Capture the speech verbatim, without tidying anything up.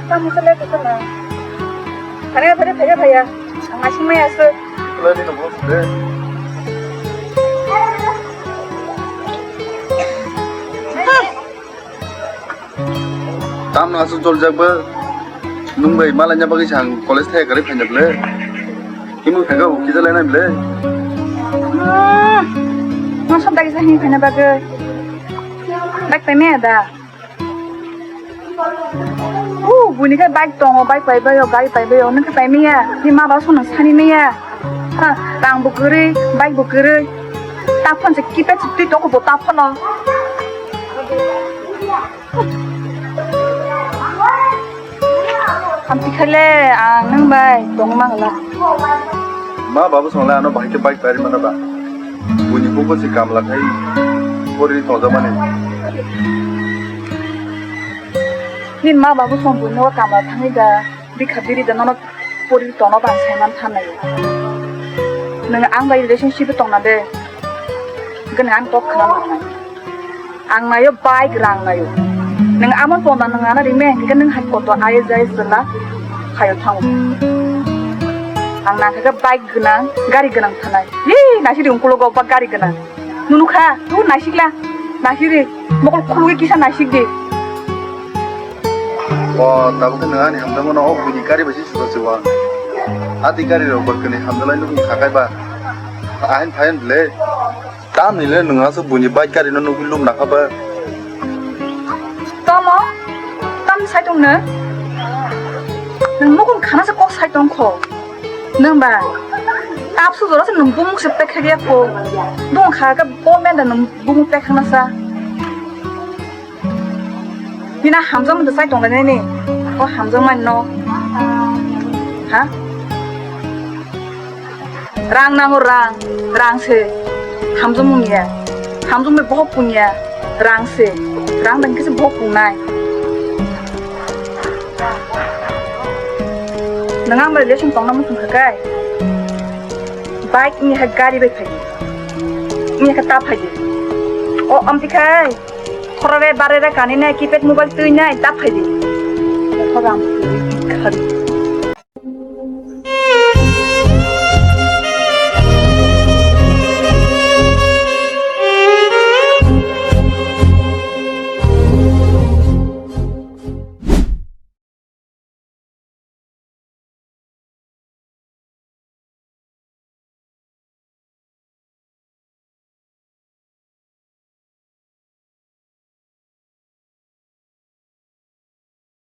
Kamu selai ke sana. Phaya, phaya, phaya, phaya. Ang asing maya se. Selai ni nunggu sih. Tam na asuk joljak ba. Nung bai malanya bagwi sang college thaya kare phanya ble. Kimu phega u kisa lai na ble. Hmm. Mo sab dagi sa hin phanya bagwi. Bike pai me da. Uh, buini khe bike tongo, bike pai baio, gari pai baio, nung khe pai maya, ni ma ba song nang sani maya. Ha, rang bo kwrwi, bike bo kwrwi. Ta phone se keypad se twi tongo bo ta phone o. Hamti khale ang nung bai tong mangla. Ma babu song le ano bahai khe bike pai mano ba. Buini buko se kamla khai pori tongjakmani. Nini ma babu song buino kamla thangwi da, bikha biri da nono pori tono ba saiman thanai. Nung ang bai relationship tongna de. Gani ang tok khana nangnai. Ang nayo bike rang nayo. Nung amon pona nung ana rime, hingke nung hai koto I A S, I A S la hayo thango. Ang nang khe bike gwnang, gari gwnang thanai. Hi, naisik di ungkulo go ba gari gwnang. Nunu kha, tu naisik la, naisik di. Mokol khulugwi kisa naisik di. O, tabuk khe nung ani hamjakmano o buini gari bai se suja suwa. Ati gari rok ba kwnwi hamjalai nukung kha kai ba. Ahin phain ble. Tamni le nwng aswk buini bike gari no nugwi lum nakha ba? Tomo, tam sai tong no? Nwng nukung khana se kok sai tong kho. Nwng ba, tapsu jora se nwng bumung se pekha ya kho. Bung kha ka bo menda nwng bumung pekha na sa. Bini hamjakmani sai tonglainani. O hamjakmani no. Ha? Rang nango rang. Rang se. Hamjakmung ya. Hamjakmung bohok pung ya. Rang se. Rang dang kisa bohok pung nai. Nang ang bai relation tongna muchung kha kai. Bike ni ha gari bai phai. Ni ha ta phai. O amti khai. Khorare barere kani nai keypad mobile twi nai ta phai di. Khorang khari.